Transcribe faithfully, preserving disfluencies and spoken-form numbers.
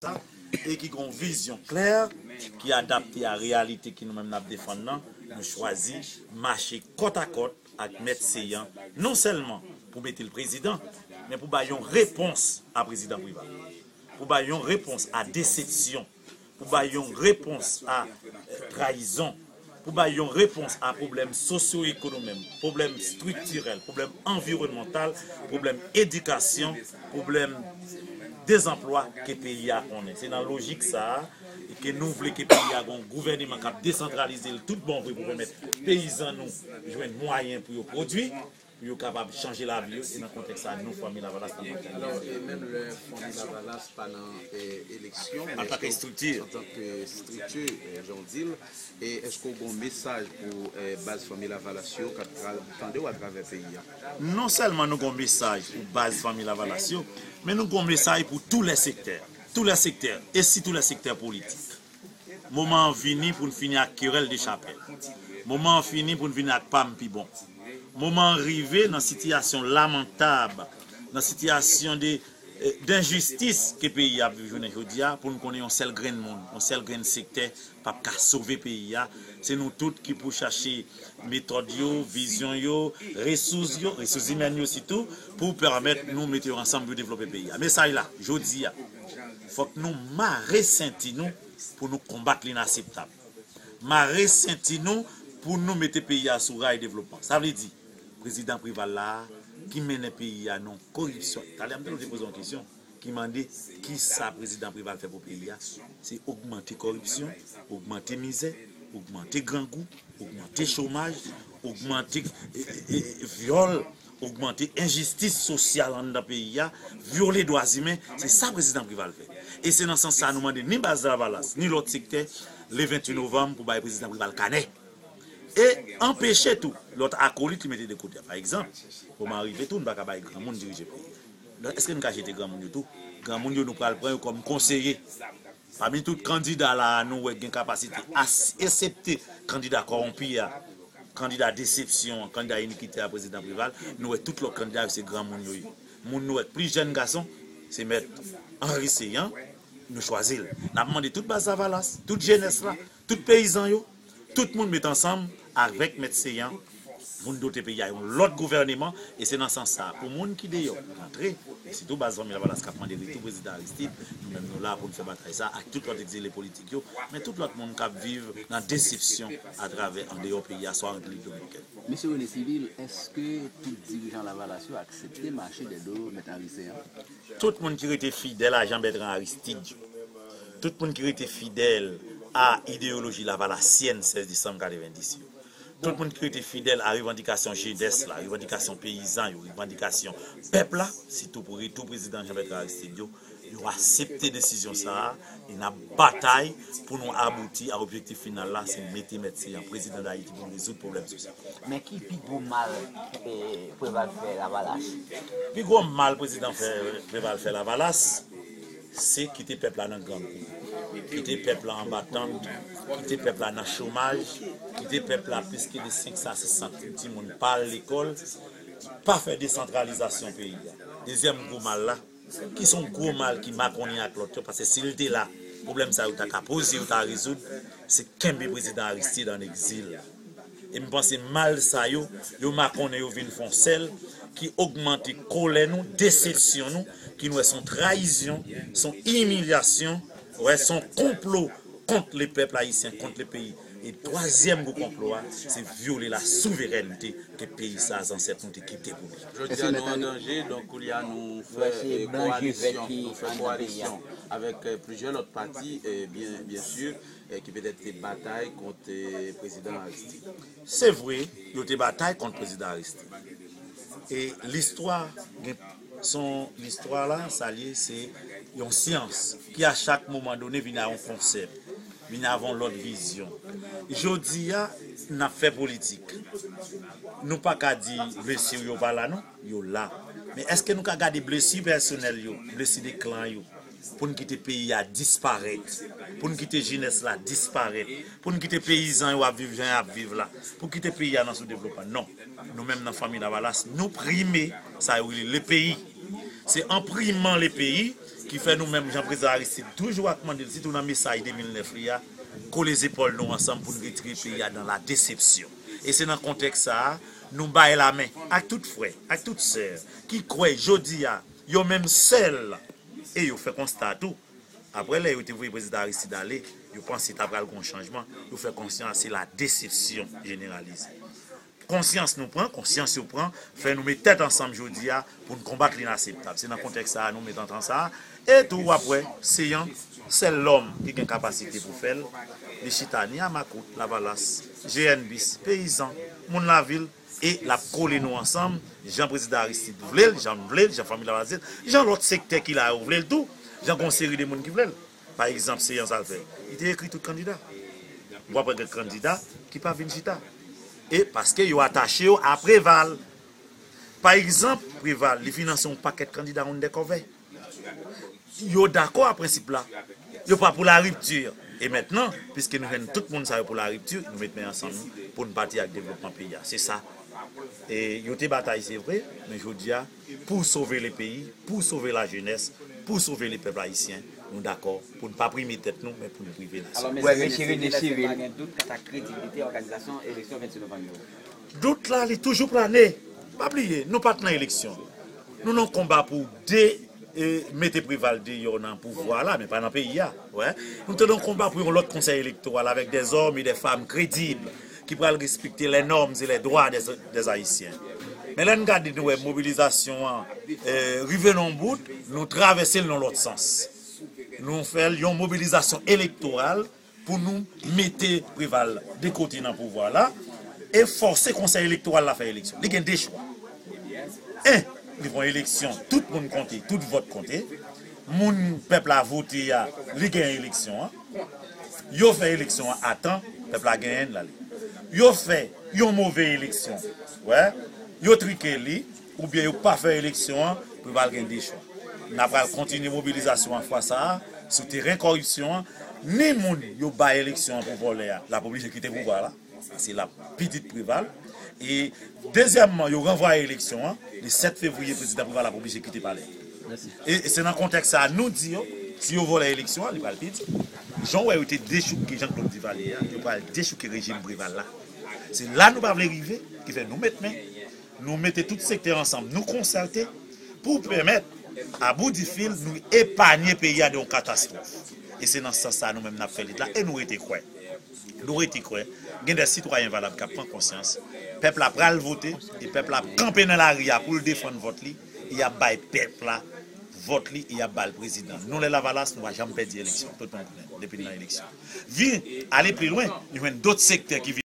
sa, e ki gen yon vizyon klè, ki adapte a reyalite ki nou menm n ap defann nan, nou chwazi mache kòtakòt ak Mèt Seyan, non sèlman pou mete l prezidan, men pou bay yon repons a prezidan Preval, pou bay yon repons a desepsyon, pou bay yon repons a, eh, trayizon, pou bay yon repons a pwoblèm sosyo-ekonomik, pwoblèm estriktirèl, pwoblèm anviwònmantal, pwoblèm edikasyon, pwoblèm dezanplwa ke peyi a konnen. Se nan lojik sa a ke nou vle ke peyi a gen yon gouvèneman k ap desantralize l tout bon vre pou pèmèt peyizan nou jwenn mwayen pou yo pwodui, pou yo kapab chanje lavi yo, e nan kontèks sa a, nou, Fanmi Lavalas, n ap batay. Alò, e menm lè Fanmi Lavalas pa nan, e, eleksyon, men antanke estrikti, antanke estrikti, e, jan w di l, e èske w gen yon mesaj pou, e, baz Fanmi Lavalas yo k ap tra- tande w atravè peyi a? Non sèlman nou gen yon mesaj pou baz Fanmi Lavalas yo, men nou gen yon mesaj pou tou lè sektè, tou lè sektè, e sitou lè sektè politik. Moman an vini pou n fini ak kerèl de chapèl. Moman an fini pou n vini ak pa m pi bon. Moman an rive nan sitiyasyon lamantab, nan sitiyasyon de, eh, denjistis ke peyi a ap viv jounen jodi a, pou n konnen yon sèl grenn moun, yon sèl grenn sektè p ap ka sove peyi a. Se nou tout ki pou chache metòd yo, vizyon yo, resous yo, resous imèn yo sitou, pou pèmèt nou mete yo ansanm pou devlope peyi a. Mesaj la, jodi a, fòk nou mare senti nou pou nou konbat lenaseptab. Mare senti nou pou nou mete peyi a sou ray devlopman. Sa vle di, prezidan Preval la, ki mennen peyi a nan koripsyon. Talè m te poze yon kesyon ki mande kisa prezidan Preval fè pou peyi a. Se ogmante koripsyon, ogmante mizè, ogmante grangou, ogmante chomaj, ogmante, e, e, e, vyòl, ogmante enjistis sosyal anndan peyi a, vyole dwa imen, se sa prezidan Preval fè. E se nan sans sa nou mande ni baz Lavalas, ni lòt sektè, le venntuit novanm pou bay prezidan Preval kanè. E anpeche tou lòt akolit li mete de kote. Pa egzanp, moman rive tou, nou pa ka bay granmoun dirije peyi a. Donk, èske nou ka jete granmoun yo tou? Granmoun yo, nou pral pran yo kòm konseye. Pami tout kandida la a, nou wè gen kapasite, as- esepte kandida kòwonpi a, kandida desepsyon an, kandida inikitè a prezidan Preval, nou wè tout lòt kandida yo se granmoun yo ye. Moun nou wè k pli jèn gason, se mèt Henri Ceant, nou chwazi l. N ap mande tout baz Lavalas, tout jenès la, tout peyizan yo, tout moun met ansanm avèk mèt Ceant pou n dote peyi a yon lòt gouvèneman, e se nan sans sa a, pou moun ki deyò rantre, e sitou baz Fanmi Lavalas k ap mande retou prezidan Aristide, nou menm nou la pou n fè batay sa ak tout lòt egzile politik yo, men tout lòt moun k ap viv nan desepsyon atravè andeyò peyi a, swa an Repiblik Dominikèn. Mesye René Civil, èske tout dirijan Lavalas yo aksepte mache dèdo mèt Henri Ceant? Tout moun ki rete fidèl a Jean Bertrand Aristide yo, tout moun ki rete fidèl a ideyoloji lavalasyèn sèz desanm katrevenndis yo, tout moun ki rete fidèl a revandikasyon jenès la, revandikasyon peyizan yo, revandikasyon pèp la, sitou pou retou prezidan Jean Bertrand Aristide yo, yo aksepte desizyon sa a, e n ap batay pou nou abouti a objektif final la, se mete mèt Ceant prezidan Dayiti pou n rezoud pwoblèm sosyal. Men ki pi gwo mal, eh, Preval fè Lavalas? Pi gwo mal prezidan fè, Preval fè Lavalas, se kite pèp la nan grangou, kite pèp la anba tant, kite pèp la nan chomaj, kite pèp la plis ke de senk san a sis san timoun pa al lekòl, pa fè desantralizasyon peyi a. Dezyèm gwo mal la, ki se yon gwo mal ki makonnen ak lòt yo, paske si l te la, pwoblèm sa yo ta ka poze, yo ta rezoud, se kenbe prezidan Aristide an egzil. E m panse mal sa yo, yo makonnen, yo vin fè yon sèl, ki ogmante kòlè nou, desepsyon nou, ki nou wè se yon trayizyon, se yon imilyasyon, wè se yon konplo kont le pèp ayisyen, kont le peyi. E twazyèm gwo konplo a, se vyole la souverènte ke peyi sa a zansèt nou te kite pou li. Jodi a nou an danje, donk koulye a nou fè, eh, kowalisyon, nou fè kowalisyon avèk, eh, plizyè lòt pati, eh, byen, byen si, eh, ki petèt te batay kont, eh, prezidan Aristide. Se vre, yo te batay kont prezidan Aristide. E listwa, gen, se yon, listwa la, sa l ye, se yon syans ki a chak moman done vin a yon konsèp, vin avè yon lòt vizyon. Jodi a, n ap fè politik. Nou pa ka di blesi yo pa la, non, yo la. Men èske nou ka gade blesi pèsonèl yo, blesi de klan yo, pou n kite peyi a disparèt, pou n kite jenès la disparèt, pou n kite peyizan yo ap viv jan y ap viv la, pou kite peyi a nan soudevlopman? Non. Nou menm nan Fanmi Lavalas, nou prime sa yo rele le peyi. Se an priman le peyi Ki fè nou menm, jan prezidan Aristide toujou ap mande l, sitou nan mesaj de mil nèf li a, kole zepòl nou ansanm pou n retire peyi a nan la desepsyon. E se nan kontèks sa a, nou bay lamen ak tout frè, ak tout sè ki kwè jodi a, yo menm sèl, e yo fè konsta tou. Apre lè yo te voye prezidan Aristide ale, yo panse ta pral gen yon chanjman, yo fè konsa, se la desepsyon jeneralize. Konsyans nou pran, konsyans yo pran, fè nou met tèt ansanm jodi a pou n konbat li inaseptab. Se nan kontèks sa a nou met antan sa a, e tou w ap wè, Seyan, sèl lòm ki gen kapasite pou fè l, li chita ni a Makout, Lavalas, G N bis, peyizan, moun lavil, e l ap kole nou ansanm, jan prezidan Aristide vle l, jan m vle l, jan fanmi Lavalas vle l, jan lòt sektè ki la yo vle l tou, jan gen yon seri de moun ki vle l. Pa egzanp, Seyan sa l fè, li te ekri tout kandida. W ap wè gen kandida ki pa vin chita. E paske yo atache yo a Preval. Pa egzanp, Preval, li finanse yon pakèt kandida wonn dè kòvèy. Yo dakò a prensip la. Yo pa pou la ripti. E mentnan, piske nou jwenn tout moun sa yo pou la ripti, nou met men ansanm nou pou n pati ak devlopman peyi a. Se sa. E yo te batay, se vre, men jodi a, pou sove le peyi, pou sove la jenès, pou sove le pèp ayisyen, nou dakò pou n pa prime tèt nou, men pou n prive nasyon. Alò, mesye, mesye, mesye, pa gen dout kanta kredibilite òganizasyon eleksyon vennsis novanm yo. Dout la, li toujou plane. Pa bliye, nou pa t nan eleksyon. Nou nan konba pou de, e, mete Preval deyò nan pouvwa la, men pa nan peyi a. Wè. Nou te nan konba pou yon lòt konsèy elektoral avèk des hommes et des femmes crédibles ki pral respekte les normes et les droits des, des Haïtiens. Men lè n gade, nou wè mobilizasyon an, e, rive nan yon bout, nou travèse l nan lòt sans. Nou fè l yon mobilizasyon elektoral pou nou mete Preval de kote nan pouvwa la e fòse konsèy elektoral la fè eleksyon. Li gen de chwa. En, li fè yon eleksyon, tout moun konte, tout vòt konte. Moun pèp la vote a, li genyen eleksyon an. Yo fè eleksyon an a tan, pèp la genyen l ale. Yo fè yon move eleksyon, wè, yo trike li, oubyen yo pa fè eleksyon an, Preval gen de chwa. N a pral kontinye mobilizasyon an fwa sa a, sou teren kòripsyon an, ni moun yo bay eleksyon an pou vòlè a, l ap oblije kite pouvwa la, paske l ap pitit Preval. E dezyèmman, yo ranvwaye eleksyon an, le sèt fevriye, prezidan Preval ap oblije kite palè. E, e se nan kontèks sa a, nou di yo, si yo vòlè eleksyon an, li pral pi di. Jan w wè yo te dechouke Jean Claude Duvalier a, yo pral dechouke rejim Preval la. Se la nou pa vle rive, ki fè nou met men, nou mete tout sektè ansanm, nou konsète pou pèmèt, a bout di fil, nou epanye peyi a de yon katastwòf. E se nan sans sa a nou menm n ap fè lit la, e nou rete kwè. Nou rete kwè, gen de sitwayen valab k ap pran konsyans. Pèp la pral vote, e pèp la ap kanpe nan lari a pou l defann vòt li, e y ap bay pèp la vòt li, e y ap ba l prezidan. Nou, lè Lavalas, nou pa janm pèdi eleksyon. Tout moun konnen, depi n nan eleksyon. Vin ale pi lwen, nou jwenn dòt sektè ki vin